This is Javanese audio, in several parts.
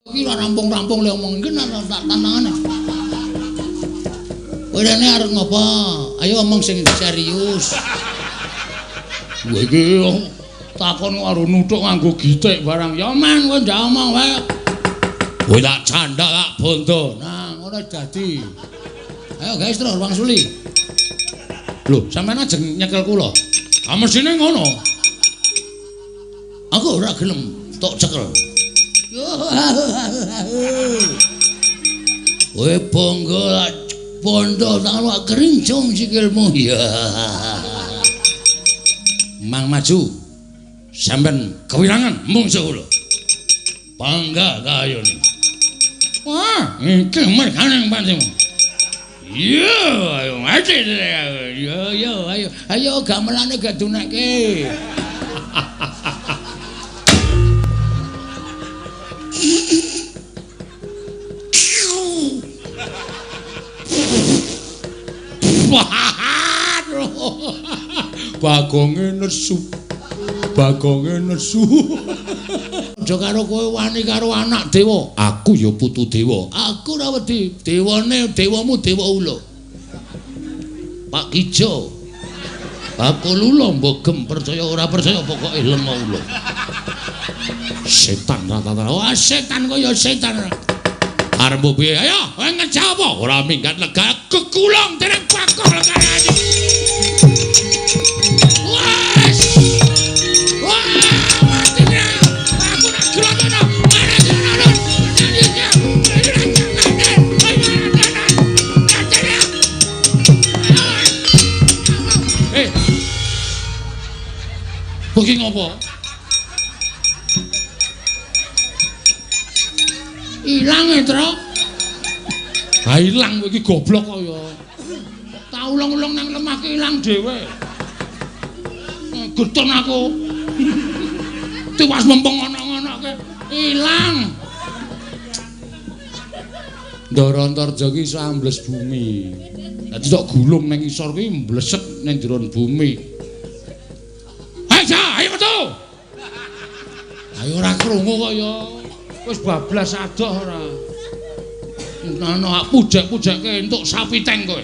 Iki ora rampung-rampung le omong iki tak tantangane. Kowe rene arep ngopo? Ayo omong sing serius. Kowe iki takon karo nuthuk nganggo gitik barang. Ya men kowe ndak omong wae. Kowe tak candak tak bondo. Nah, ngono dadi. Ayo guys terus wangsuli. Lho, sampean ajeng nyekel kula. Ah mesine ngono. Aku ora gelem tok cekel. Kowe bangga bondo tak kerincung sikilmu. Ya. Mang maju. Sampeyan kewirangan mungsuh kula. Bangga kayane. Wah, iki merganing pancemu. Iya, ayo mati. Yo yo ayo. Ayo gamelane gak dunekke. Bagonge nesu. Bagonge nesu. Aja karo kowe wani karo anak dewa. Aku ya putu dewa. Aku ora wedi. Dewane dewamu dewa ula. Pak Kijo. Bakul ula mbok percaya ora percaya pokoke lenga ula. Setan rata-rata. Wah, setan kaya setan. Arep piye? Ayo, kowe ngejawab apa? Ora minggat lega kekulung dening Bagong lekarane. Wes. Wah, mati ya. Aku nak grotono. Eh. Kowe ngopo? Ilang e, Tru. Ha ilang kowe iki goblok kok ya. Tak ulung-ulung nang lemah ki ilang dhewe. Getun aku. Tiwas mempeng ngono-ngonoke ilang. Ndara Antarja ki iso ambles bumi. Dadi tok gulung nang isor kuwi mblesek nang jero bumi. Ayo, ayo metu. Ayo ora krungu kok ya. Wis bablas adoh ora. Ana pujek-pujekke entuk sapi teng kowe.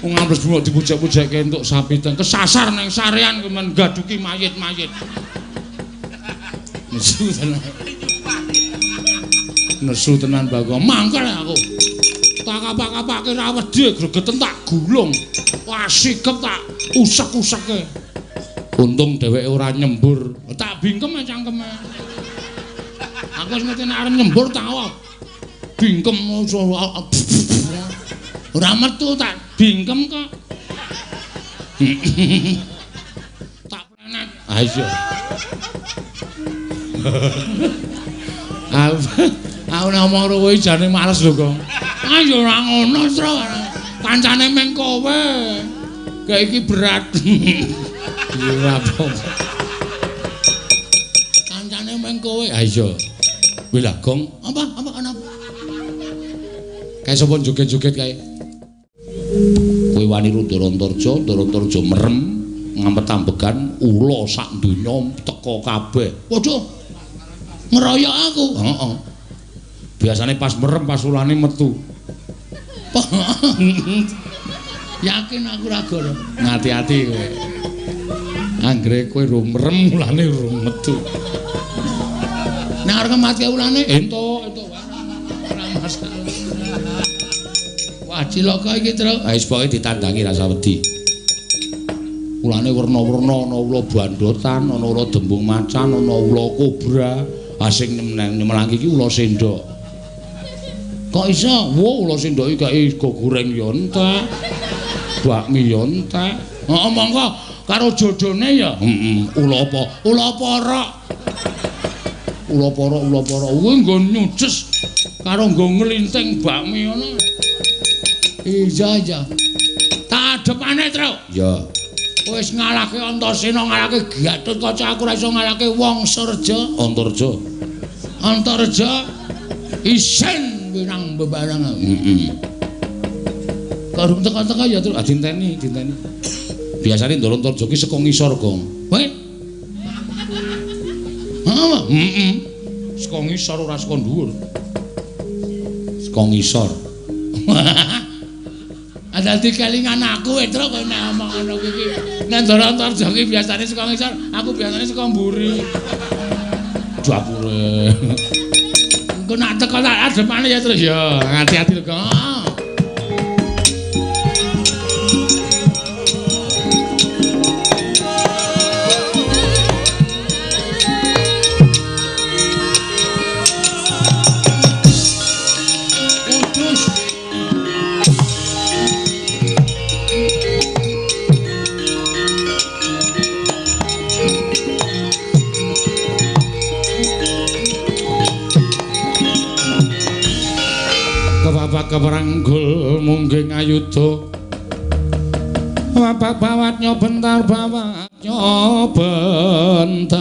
Wong ambles bumi dipujek-pujekke entuk sapi teng kesasar nang sarean kemen gaduki mayit-mayit. Nesu tenan. Nesu tenan Bagong. Mangkel aku. Tak kapak-kapake ra wedi gregeten tak gulung. Wah sikep tak usek-useke. Untung dheweke ora nyembur. Tak bingkem cangkeme. Aku wis ngerti nek arep nyembur tak bingkem ora metu tak bingkem kok. Tak plenet. Ah iya. Aku nek omong karo kowe jane males lho, Gong. Ayo ora ngono, Tru. Kancane meng kowe. Kayak iki berat. Ora apa-apa. Kancane meng kowe. Ha iya. Kuwi lah, Gong. Apa? Apa ana? Kae sapa joget-joget kae? Kowe wani Ndara Antarja, Ndara Antarja merem, ngampet-ambegan ula sak donya teka kabeh. Waduh. Ngeroyok aku. Heeh. Biasane pas merem pas ulane metu. Yakin aku ora goro. Ngati-ati kowe. Anggere kowe ro merem ulane ro metu. Nek arep mati ulane entuk entuk ora masalah. Wah cilaka iki, Tru. Ha wis pokoke ditandangi rasa wedi. Ulane werna-werna, ana ula bandotan, ana ula dembung macan, ana ula kobra. Ha sing nyemelang iki ula sendok. Kok iso? Wo ula sendok iki gawe sego goreng ya entek. Bakmi ya entek. Heeh monggo karo jodone ya. Heeh, ula apa? Ula porok. Ula porok, ula porok. Kuwi nggo nyuces karo nggo nglinting bakmi ngono. Iya, iya. Tak adepane, Tru. Ya. Wis ngalahke Antasena, ngalahke Gatotkaca, aku ora iso ngalahke Wangsareja. Antarja. Antarja isin wirang bebarang. Heeh. Kok urung teka-teka ya, Truk? Ah dinteni, dinteni. Biasane Ndara Antarja ki saka ngisor, Gong. Kowe? Heeh, heeh. Saka ngisor ora saka dhuwur. Saka ngisor. Dadi kelingan aku, Truk, kowe nek omong ngono kuwi iki. Nek Ndara Antarja ki biasane saka ngisor, aku biasane saka mburi. Dapure. Engko nek teko tak adepane ya, Truk. Ya, hati-hati lho, Gong. Keperanggul mungging ayuda wapak bawat nyobentar bawat nyobentar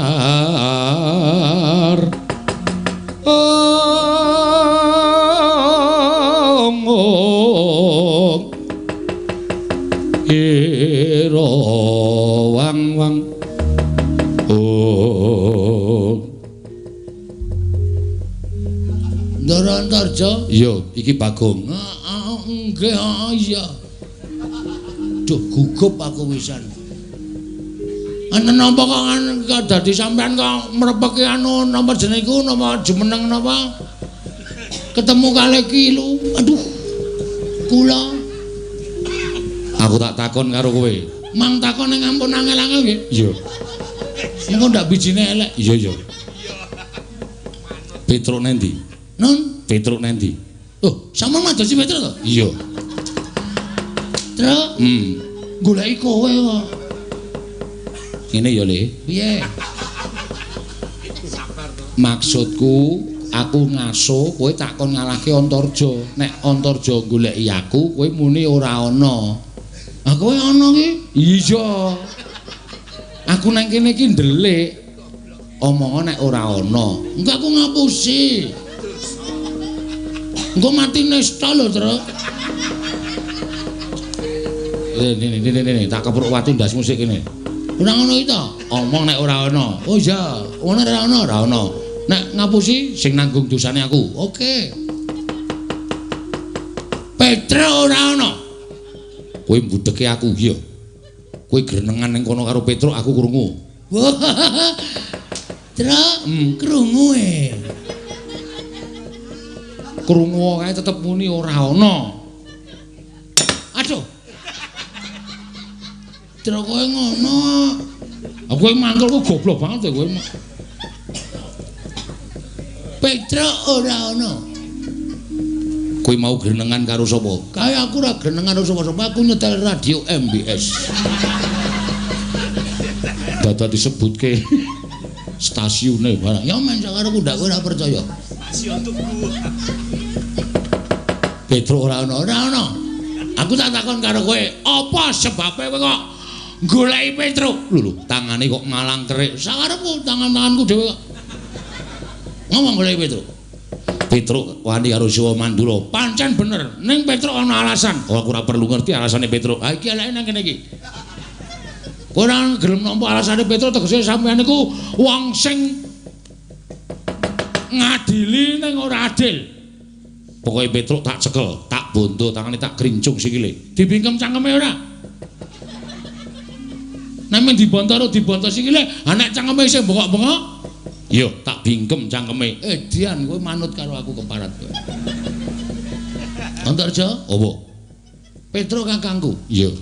ong ong ira wang wang ong. Ndara Antarja? Iya, iki Bagong. Heeh, nggih, iya. Duh, gugup aku wisan. Ana napa kok dadi sampean kok mrepeki anu napa jenenge iku napa jumeneng napa? Ketemu kalih Kilu. Aduh. Kula. Aku tak takon karo kowe. Mang takon ning ampun angel-angel nggih. Iya. Engko ndak bijine elek. Iya, iya. Petruk nendi? Nun, Petruk nendi? Oh, sampean madosi Petruk to? Iya. Truk? Goleki kowe kok. Ngene ya, Le. Piye? Maksudku, aku ngaso kowe tak kon ngalahke Antarja. Nek Antarja goleki aku, kowe muni ora ana. Ah, kowe ana ki? Iya. Aku nang kene iki ndelik. Omong nek ora ana. Engko aku ngapusi. Engko mati nesta lho, Truk. Ini, tak kepruk watu ndasmu sik kene. Ora ngono iki to? Omong nek ora ana. Oh iya, ngono ora ana, ora ana. Nek ngapusi sing nanggung dosane aku. Oke. Petruk ora ana. Kowe mbudheke aku, iya. Kowe grenengan ning kono karo Petruk, aku krungu. Truk, krungu e. Krungu kae tetep muni ora ana. Aduh. Truk kowe ngono. Aku mangkel kok goblok banget kowe. Petruk ora ana. Kowe mau grenengan karo sapa? Kae aku ora grenengan karo sapa-sapa, aku nyetel radio MBS. Dadak disebutke stasiune barang. Ya men sakarepku ndak kowe ora percaya. Stasiun tuku. Petruk ora ana, ora ana. Aku tak takon karo kowe, apa sebabe kowe kok goleki Petruk? Lho lho, tangane kok ngalang kerik. Sakarepku tangan-tanganku dhewe kok. Ngomong goleki Petruk. Petruk wani karo Siwa Mandura. Pancen bener, ning Petruk ana alasan. Oh, aku ora perlu ngerti alasane Petruk. Ha iki eleke nang kene iki. Kowe ora gelem nampa alasane Petruk tegese sampeyan niku wong sing ngadili ning ora adil. Pokoke Petruk tak cekel, tak bondo tangane tak grincung sikile. Dibingkem cangkeme ora? Nek men dibonto ora dibonto sikile, ha nek cangkeme isih bengok-bengok, ya tak bingkem cangkeme. Dian kowe manut karo aku keparat kowe. Antarja, apa? Petruk kakangku. Iya.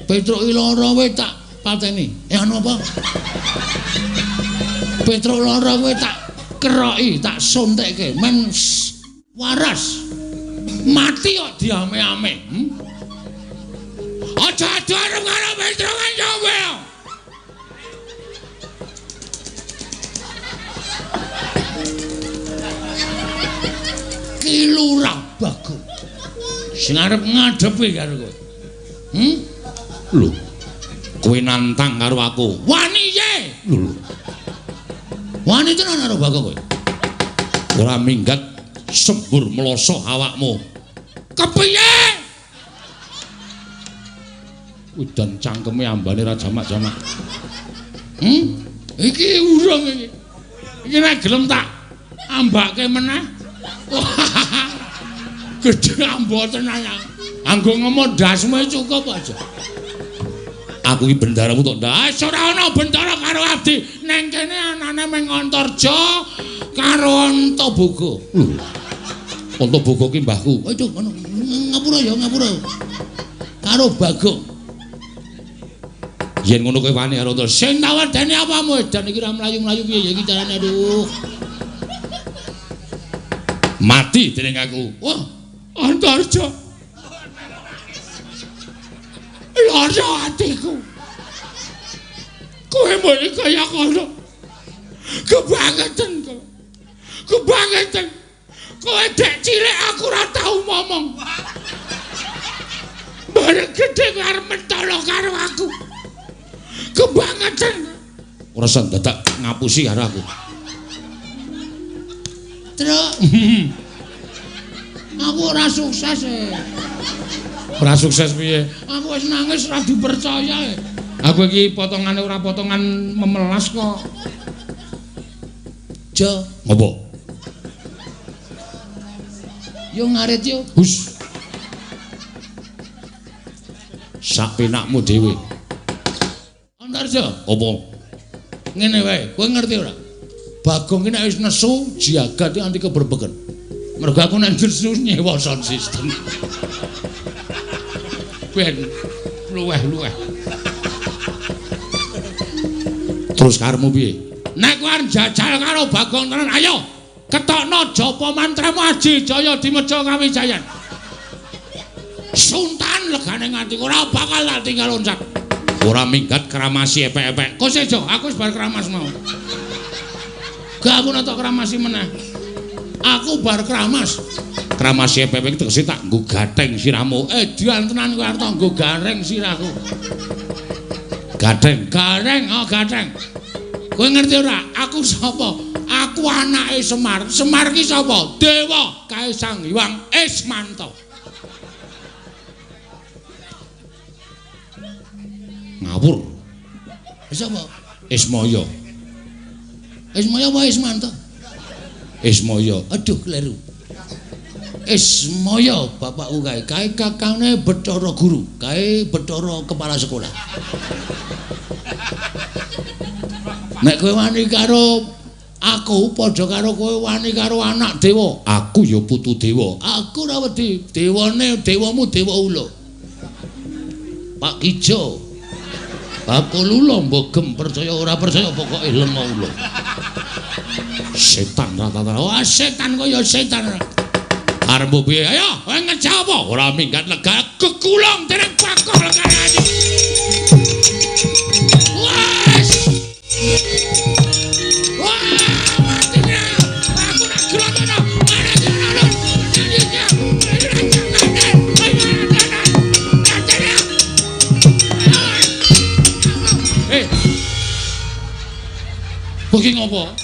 Petruk iki lara kowe tak pateni. Anu apa? Petruk lara kowe tak keroki, tak suntikke men waras. Mati kok diame-ame. Aja adu arep karo Petruk kancamu. Ki Lurah Bagong sing arep ngadepi karo kowe. Lho. Kowe nantang karo aku. Wani ye. Lho. Wani tenan karo Bagong kowe. Ora minggat sembur mloso awakmu. Kepiye? Udan cangkeme ambane ra jamak-jamak. Iki urung iki. Iki nek gelem tak ambake meneh. Gedhe amba tenan. Anggo ngomong ndasmu cukup aja. Aku iki bendaramu tok ndas ora ana bendara karo abdi. Neng kene anane mung Antarja karo Antaboga. Lho. Antaboga ki mbahku. Aduh ngono. Ngapura ya ngapura. Karo Bagong. Yen ngono kowe wani karo Antarja. Sing tak wedeni apamu edan iki ora mlayu-mlayu piye ya iki carane aduh. Mati dening aku. Wah, Antarja. Lara atiku. Kowe muni kaya kono. Kebangetan kowe. Kebangetan. Kowe dek cilik aku ora tau momong. Bareng gedhe kowe arep mentolo karo aku. Kebangetan. Ora usah dadak ngapusi karo aku. Truk. Aku ora sukses e. Ora sukses piye? Aku wis nangis ora dipercaya. Aku iki potongane ora potongan memelas kok. Jo, ngopo? Yo ngarit yo. Hus. Sak penakmu dhewe. Antarja, opo? Ngene wae, kowe ngerti ora? Bagong ki nek wis nesu jagat nganti keberbeken. Mergo aku nek nesu nyewa sound system. Ben luweh-luweh. Terus karepmu piye? Nek kowe arep jajal karo Bagong tenan, ayo ketokno japa mantramu Aji Jaya Dimeja Kawijayan. Suntan legane nganti ora bakal tak tinggal loncat. Ora minggat kramasi epek-epek. Kok sejo, aku wis bar kramas mau. Gak aku nek tok kramasi meneh. Aku bar kramas. Kramasi epek-epek tegese tak nggo gatheng sirahmu. Dian tenan kowe arep nggo gareng sirahku. Gatheng, gareng, oh gatheng. Kowe ngerti ora? Aku sapa? Aku anake Semar. Semar ki sapa? Dewa kae Sang Hyang Ismanta. Ngawur. Sapa? Ismaya. Ismaya apa Ismanta? Ismaya. Aduh kleru. Ismaya bapakku kae, kae kakangne Bathara Guru, kae Bathara kepala sekolah. Nek kowe wani karo aku padha karo kowe wani karo anak dewa. Aku ya putu dewa. Aku ora wedi. Dewane dewamu dewa ula. Pak Kijo. Bakul ula mbok gem percaya ora percaya pokoke lenga ula. Setan rata-rata. Wah setan kaya setan. Arep piye? Ayo, kowe ngejak apa? Ora minggat lega kekulung dening Bagong legane ati. Wes. Wah, mati ya. Aku nak gelem ana. Eh. Kok iki ngopo?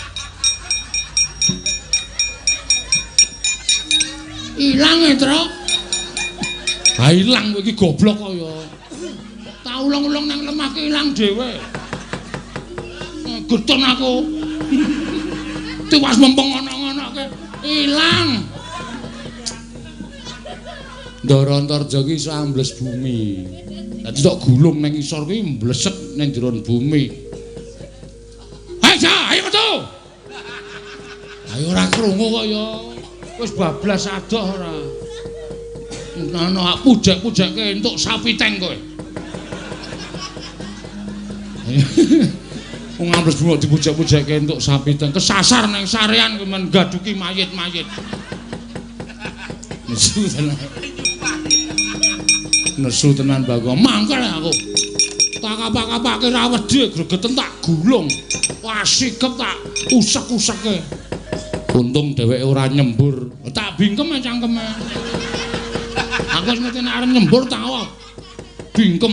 Ilang e, Truk. Ha ilang kowe iki goblok kok ya. Tak ulung-ulung nang lemah ki ilang dhewe. Getun aku. Tiwas mempeng ngono-ngonoke ilang. Ndara Antarja ki iso ambles bumi. Dadi tok gulung nang isor kuwi mblesek nang jero bumi. Ayo, ayo metu. Ayo ora krungu kok ya. Wis bablas adoh ora. Ana pujek-pujekke entuk sapi teng kowe. Wong ambles bumi dipujek-pujekke entuk sapi teng kesasar nang sarean kowe men gaduki mayit-mayit. Nesu tenan. Nesu tenan Bagong. Mangkel aku. Tak kapak-kapake ra wedi gregeten tak gulung. Wah sikep tak usek-useke. Untung dheweke ora nyembur. Tak bingkem cangkeme. Aku wis ngerti nek arep nyembur tak bingkem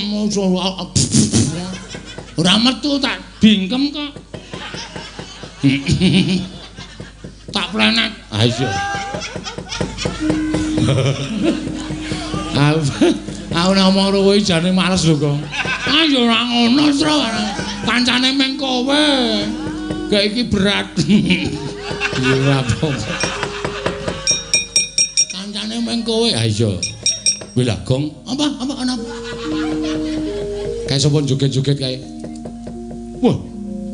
ora metu tak bingkem kok. Tak plenet. Ha iya. Aku nek omong karo kowe jane males lho, Gong. Ah ya ora ngono, Tru. Kancane meng kowe. Gak iki berat. Ya ora apa-apa. Kancane meng kowe. Ha iya. Kuwi lah, Gong. Apa? Apa ana? Kae sapa joget-joget kae? Wah,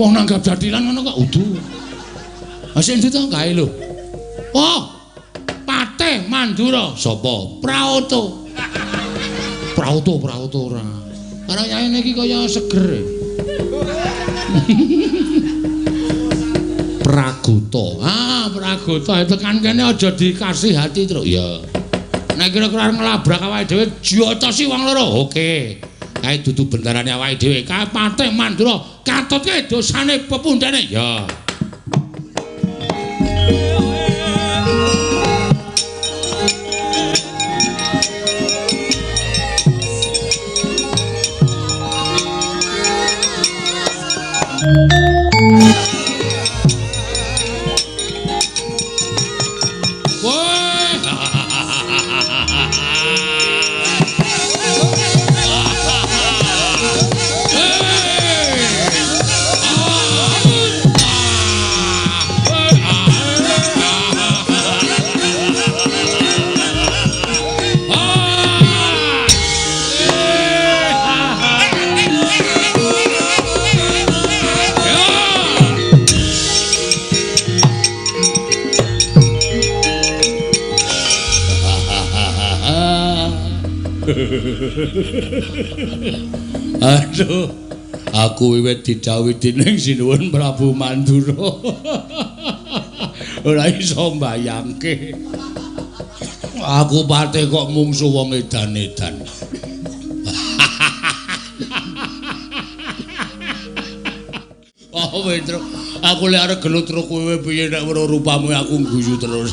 wong nanggap jathilan ngono kok udu. Ha sing ndi to kae lho? Oh. Patih Mandura. Sapa? Praoto. Praoto, Praoto ora. Karo yaene iki kaya seger. Pragota. Ah, Pragota tekan kene aja dikasih hati, Truk. Ya. Nek kira-kira nglabrak awake dhewe jotosi wong loro. Oke. Kae dudu bendarane awake dhewe. Kae Patih Mandura katutke dosane pepundhene. Ya. Aduh, aku wiwit didhawuhi dening Sinuwun Prabu Mandura. Ora iso mbayangke. Aku patih kok mungsu wong edan-edan. Oh, Petro, aku lek arep gelut karo kowe piye nek weruh rupamu aku guyu terus.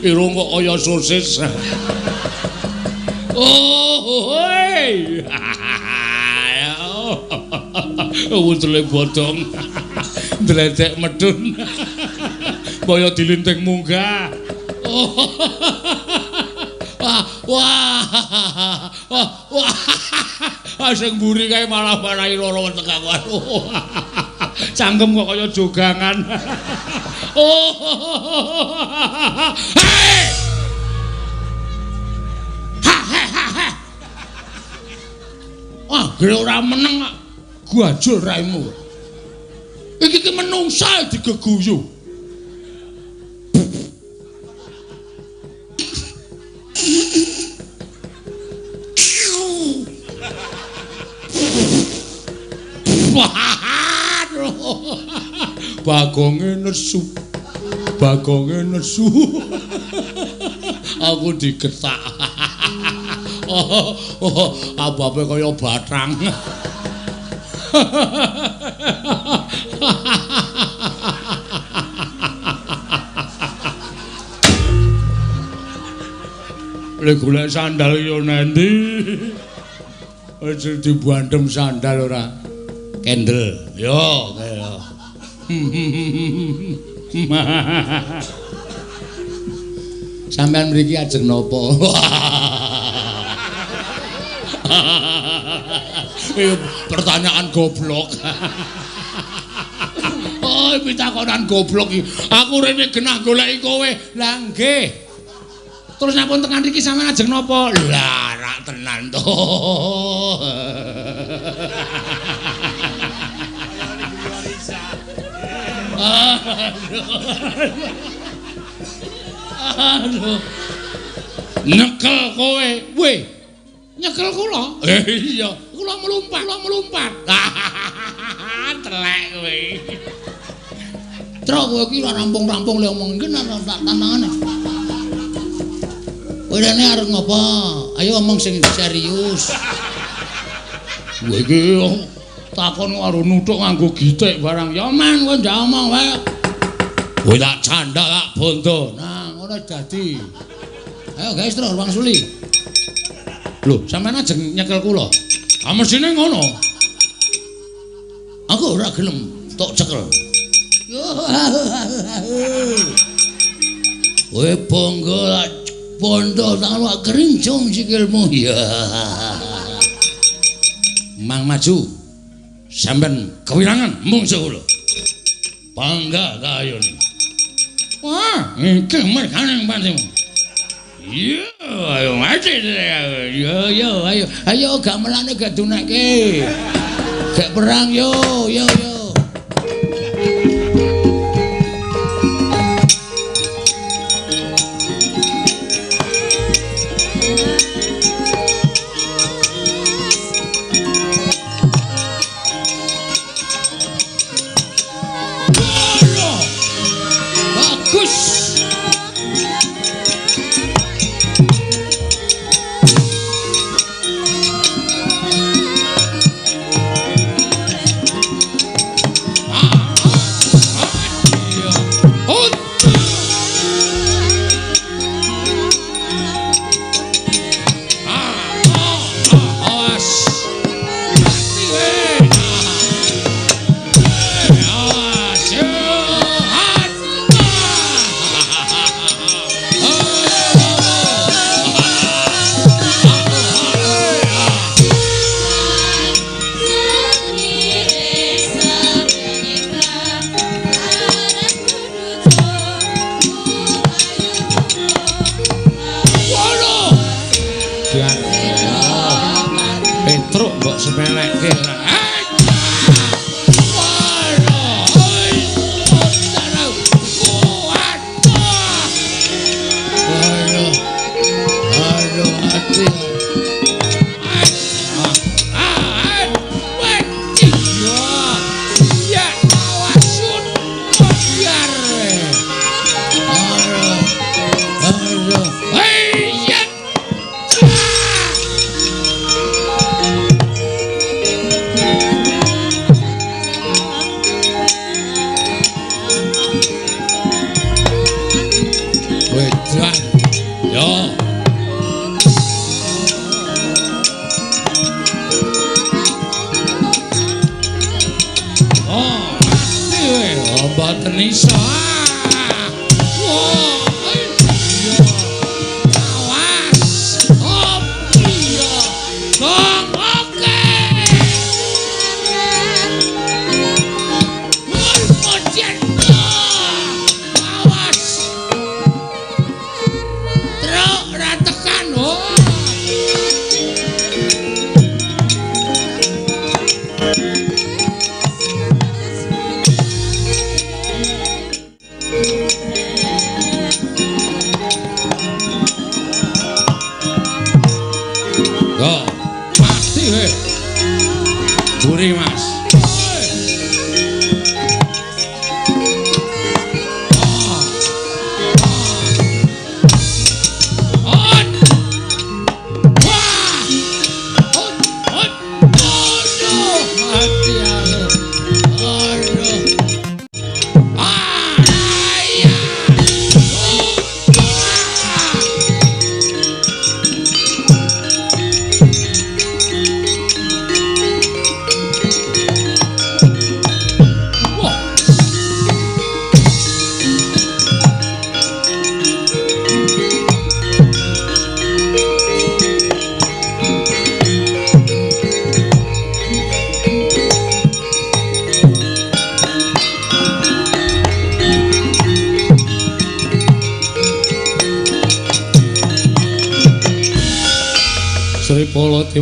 Irung kok kaya sosis. Oh, hoi. Wutule bodong. Dledek medun. Kaya dilinting munggah. Wah, wah. Wah, wah. Sing mburi kae malah marai lara weteng aku. Cangkem kok kaya jogangan. Oh. Hei! Wah, gre ora meneng kok. Gajul raimu. Iki ki menungsa digeguyu. Waduh. Bagonge nesu. Bagonge nesu. Aku digetak. Oh, oh, ababe kaya bathang. Lek golek sandal yo nendi? Aja dibandem sandal ora. Kendel. Yo, kaya. Sampeyan mriki ajeng napa? Pertanyaan goblok. Oh, pitakonan goblok iki. Aku rene genah goleki kowe. Lah nggih. Terus napa tekan mriki sampeyan ajeng napa? Lah rak tenan to. Aduh. Nyekel kowe. Weh. Nyekel kula? Iya, kula mlumpat, kula mlumpat. Telek kowe. Truk kowe iki ora rampung-rampung le omong iki tak tantangane. Kowe rene arep ngopo? Ayo omong sing serius. Kowe iki takon karo nuthuk nganggo gitik barang. Ya men kowe ndak omong wae. Kowe tak candak tak bondo. Nah, ngono dadi. Ayo guys, terus wangsuli. Lho, sampeyan ajeng nyekel kula. Ah mesine ngono. Aku ora gelem tok cekel. Kowe bangga Bondo tak kerincung sikilmu. Ya. Mang maju. Sampeyan kewirangan mungsuh kula. Bangga kayone. Wah, iki merganing patimu. Iya, ayo mati. Yo yo ayo. Ayo gamelane gak dunekke. Gak perang yo yo yo.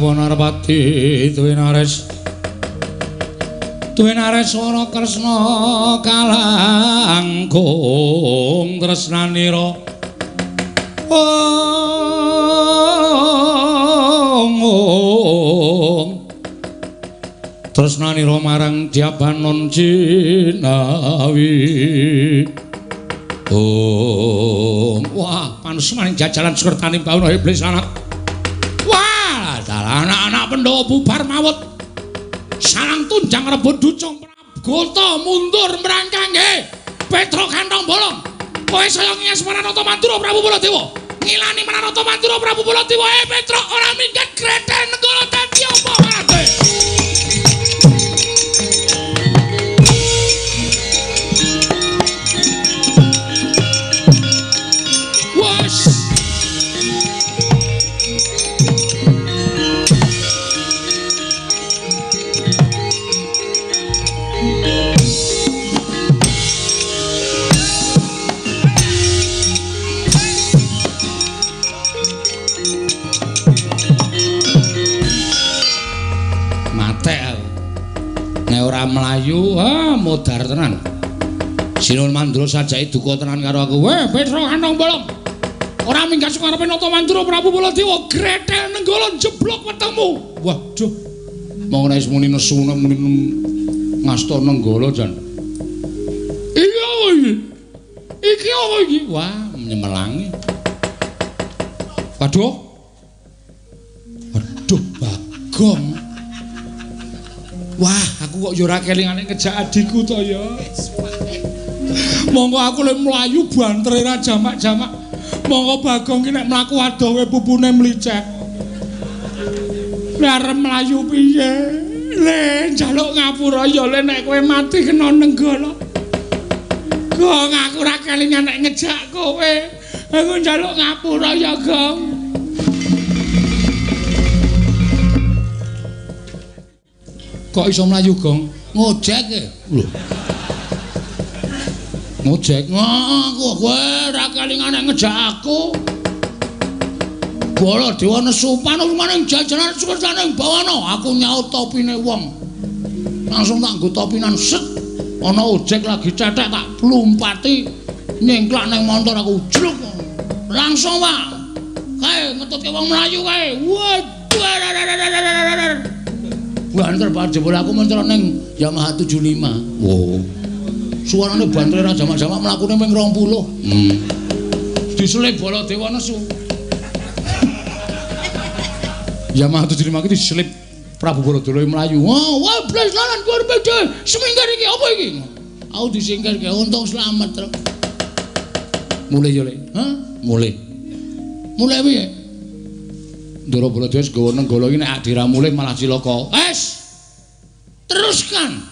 Narpati Dwinares Dwinares ora Kresna kalangkung tresnanira ong tresnanira marang Dyabanon Jinawi. Ong wah panusmaning jajalan sekertaning bawana iblis anak. Anak-anak Pandhawa bubar mawut. Sarang tunjang rebut ducung Pragota mundur mrangkangge Petruk kantong bolong. Kowe saya ngias Maranata Mandura Prabu Baladewa. Ngilani Maranata Mandura Prabu Baladewa. Petruk ora minggat greten negara dadi apa kabeh. Wes. Nek ora mlayu, ah modar tenan. Sinuwun Mandura sajake duka tenan karo aku. Weh, Petro kantong bolong. Ora minggat saka ngarepe Nata Mandura Prabu Baladewa gretel Nenggala jeblok wetengmu. Waduh. Monggo nek muni nesu muni ngasta Nenggala jan. Iki apa iki? Iki apa iki? Wah, nyemelangi. Waduh. Waduh, Bagong. Wah, aku kok ya ora kelingane ngejak adikku to ya. Monggo aku le mlayu bantere ra jamak-jamak. Monggo Bagong ki nek mlaku adoh pupune mlicek. Nek arep mlayu piye? Le njaluk ngapura ya le nek kowe mati kena Nenggala. Gong, aku ora kelingan nek ngejak kowe. Aku njaluk ngapura ya, Gong. Kok iso mlayu, Gong? Ngojek e. Lho. Ngojek. Aku kowe ora kelingan nek ngejak aku. Baladewa nesu panurumaning jajanan sukertaning bawana. Aku nyaut topine wong. Langsung tak nggo topinan set. Ana ojek lagi cetek tak lumpati nyengklak nang montor aku jluk. Langsung Pak. Kae ngetutke wong mlayu kae. Waduh. Banter banget jebul aku mencar ning Yamaha 75. Wow. Suarane banter ra jamak-jamak mlakune ping 20. Diselip Baladewa nesu. Yamaha 75 iki diselip Prabu Baladewa mlayu. Wah, wah blas lalan kuwi beda. Semingkir iki apa iki? Aku disingkirke untung slamet, Truk. Mulih yo, Le. Hah? Mulih. Mulih piye? Ndara Baladewa wis gawa Nenggala iki nek adira mulih malah cilaka. Wes. Teruskan.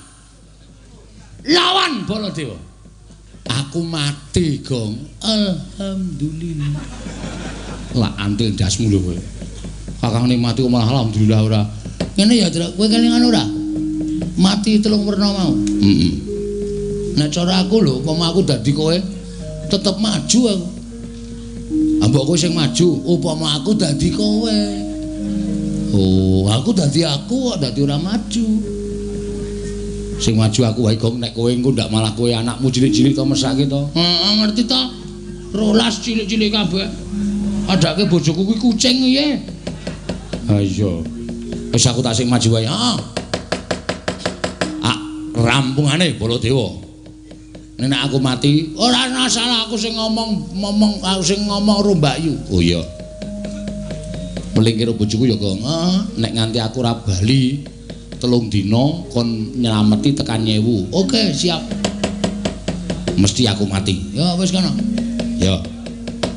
Lawan Baladewa. Aku mati, Gong. Alhamdulillah. Lah antil ndasmu lho kowe. Kakang mati kok malah alhamdulillah ora. Ngene ya, Truk, kowe kelingan ora? Mati telung werna mau. Heeh. Nek cara aku lho, upama aku dadi kowe tetep maju aku. Mbok kowe sing maju, upama aku dadi kowe. Oh, aku dadi aku kok dadi ora maju. Sing maju aku wae, Gong, nek kowe engko ndak malah kowe anakmu cilik-cilik to mesake to. Heeh, ngerti to. 12 cilik-cilik kabeh. Padake bojoku kuwi kucing piye? Ha iya. Wis aku tak sing maju wae. Heeh. Ah, rampungane Baladewa. Nek aku mati, ora ana salah aku sing ngomong aku sing ngomong karo Mbakyu. Oh iya. Melingkir bojoku ya, Gong. Heeh, nek nganti aku ora bali 3 dina kon nyelameti tekan 1000. Oke, siap. Mesti aku mati. Ya wis kono. Ya.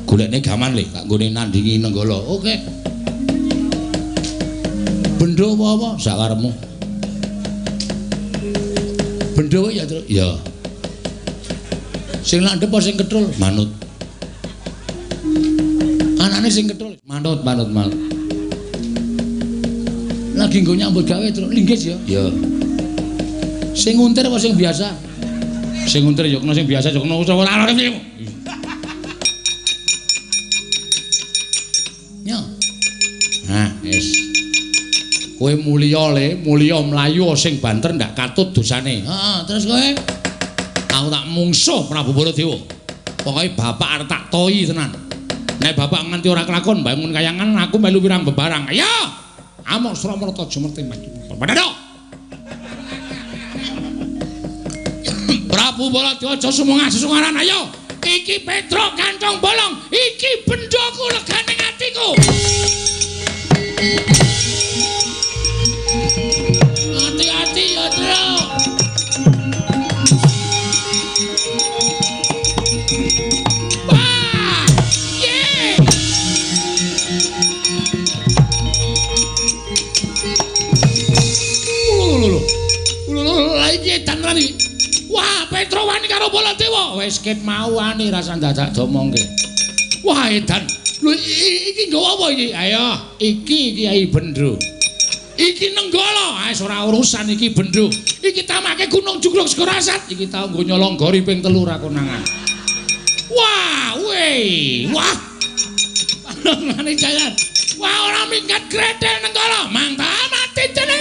Golekne gaman le, tak nggone nandingi Nenggala. Oke. Bendo apa-apa sakarepmu. Bendo ya, Truk. Ya. Sing landhep apa sing ketrul? Manut. Anane sing ketrul. Manut, manut, manut. Lagi nggo nyambut gawe, Truk. Linggis ya. Ya. Sing nguntir apa sing biasa? Sing nguntir ya kena, sing biasa ya kena ora ora. Yo. Nah, wis. Kowe mulya le, mulya mlayu sing banter ndak katut dosane. Heeh, terus kowe? Aku tak mungsuh Prabu Baladewa. Pokoke bapak arep tak toyi tenan. Nek bapak nganti ora kelakon bangun kayangan aku melu pirang bebarang. Ayo. Amok Suramarta Jumerti maju. Padha. Prabu Baladewa aja sumengah sesungaran ayo. Iki Petruk kantong bolong, iki bendoku legane atiku. Hati-hati ya, Truk. Wah! Ye! Lho lho lho, iki tenan iki. Wah, Petro wani karo Baladewa. Wis ket mau wani rasa dadak domongke. Wah, edan. Lho iki nggawa apa iki? Ayo, iki Kyai Bendro. Iki Nenggala, wis ora urusan iki Bendro. Iki tamake Gunung Jugruk Segara Asat. Iki tau nggo nyolong gori ping 3 ra konangan. Wah, weh, wah. Panongane jalan. Wah, ora minggat gretel Nenggala. Mangta mati tenan.